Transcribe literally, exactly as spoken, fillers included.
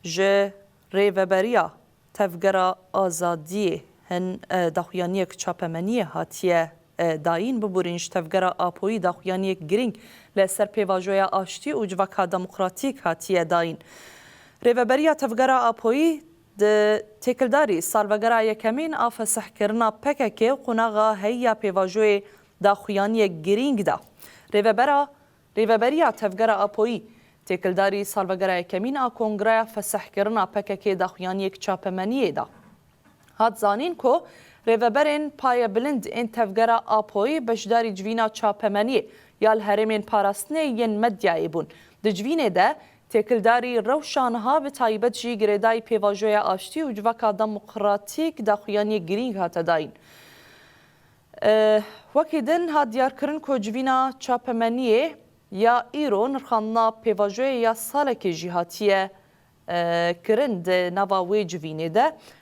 Ji Rêveberiya Tevgera Azadiyê hin e, daxuyaniyek çapemeniyê hatiye e, dayîn. Biborîn ji Tevgera Apoyî daxuyaniyek girîng li ser pêvajoya aştî û civaka demokratîk hatiye dayîn. Rêveberiya Tevgera Apoyî di têkildarî salvegera yekemîn a fesihkirina P K K û qonaxa heyî ya pêvajoyê daxuyaniyek girîng da. Rêvebera Rêveberiya Tevgera Apoyî têkildarî salvegera yekemîn a Kongreya Fesihkirina P K K daxuyaniyek çapemeniyê da. Hat zanîn ku rêveberên payebilind ên Tevgera Apoyî beşdarî civîna çapemeniyê ya li herêmên parastinê yên medyayê bûn. Di civînê de têkildarî rewşa niha bi taybet jî girêdayî pêvajoya aştî û civaka demokratîk daxuyaniyek girîng hate dayîn. Eh, wekî din hat diyarkirin ku civîna çapemeniyê ya îro nirxandina pêvajoyê ya salekê jî hatiye, eh, kirin di nava wê civînê de.